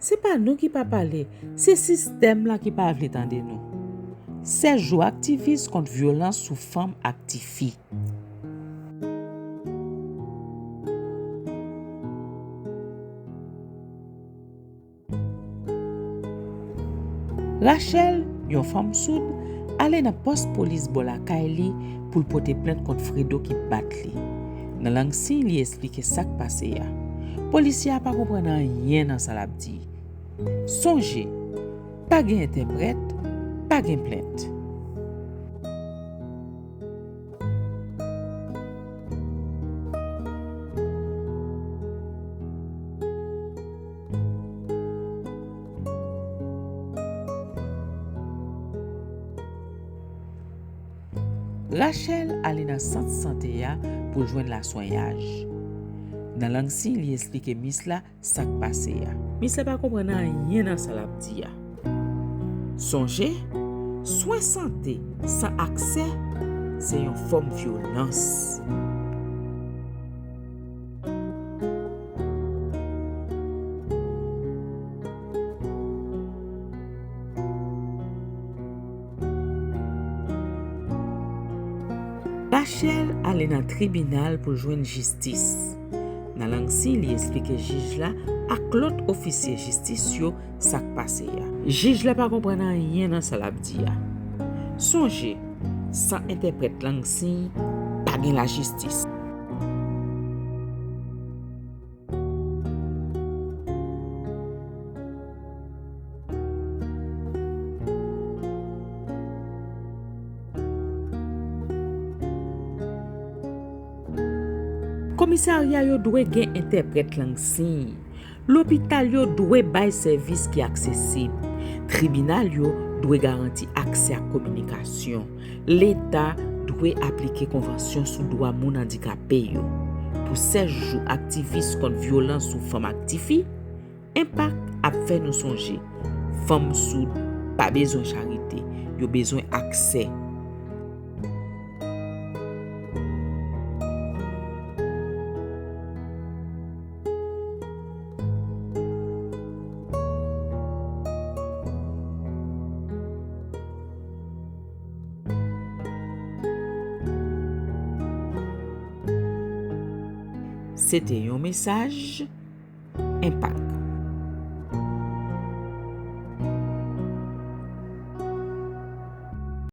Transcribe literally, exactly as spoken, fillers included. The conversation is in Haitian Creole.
Se pa nou ki pa pale, se sistèm la ki pa vle tande nou. Sèz jou aktivis kont vyolans sou fanm ak tifi. Rachel, yon fanm soud, ale nan pòs polis bò lakay li pou l pote plent kont Fredo ki bat li. Nan lang siy, li esplike sa k pase a. Polisye a pa konprann anyen nan sa l ap di. Sonje, pa gen entèprèt, pa gen plent. Rachel ale nan sant sante a pou l jwenn laswenyaj. Nan lang siy, li esplike mis la sa k pase a. Mis la pa konprann anyen nan sa l ap di a. Sonje, swen sante san aksè se yon fòm vyolans. Rachel ale nan tribinal pou l jwenn jistis. Nan lang siy, li esplike jij la ak lòt ofisye jistis yo sa k pase a. Jij la pa konprann anyen nan sa l ap di a. Sonje, san entèprèt lang siy, pa gen lajistis. Komisarya yo dwe gen entèprèt lang siy. Lopital yo dwe bay sèvis ki aksesib. Tribinal yo dwe garanti aksè ak kominikasyon. Leta dwe aplike konvansyon sou dwa moun andikape yo. Pou sèz jou aktivis kont vyolans sou fanm ak tifi, Enpak ap fè nou sonje, fanm soud pa bezwen charite, yo bezwen aksè. Se te yon mesaj Enpak.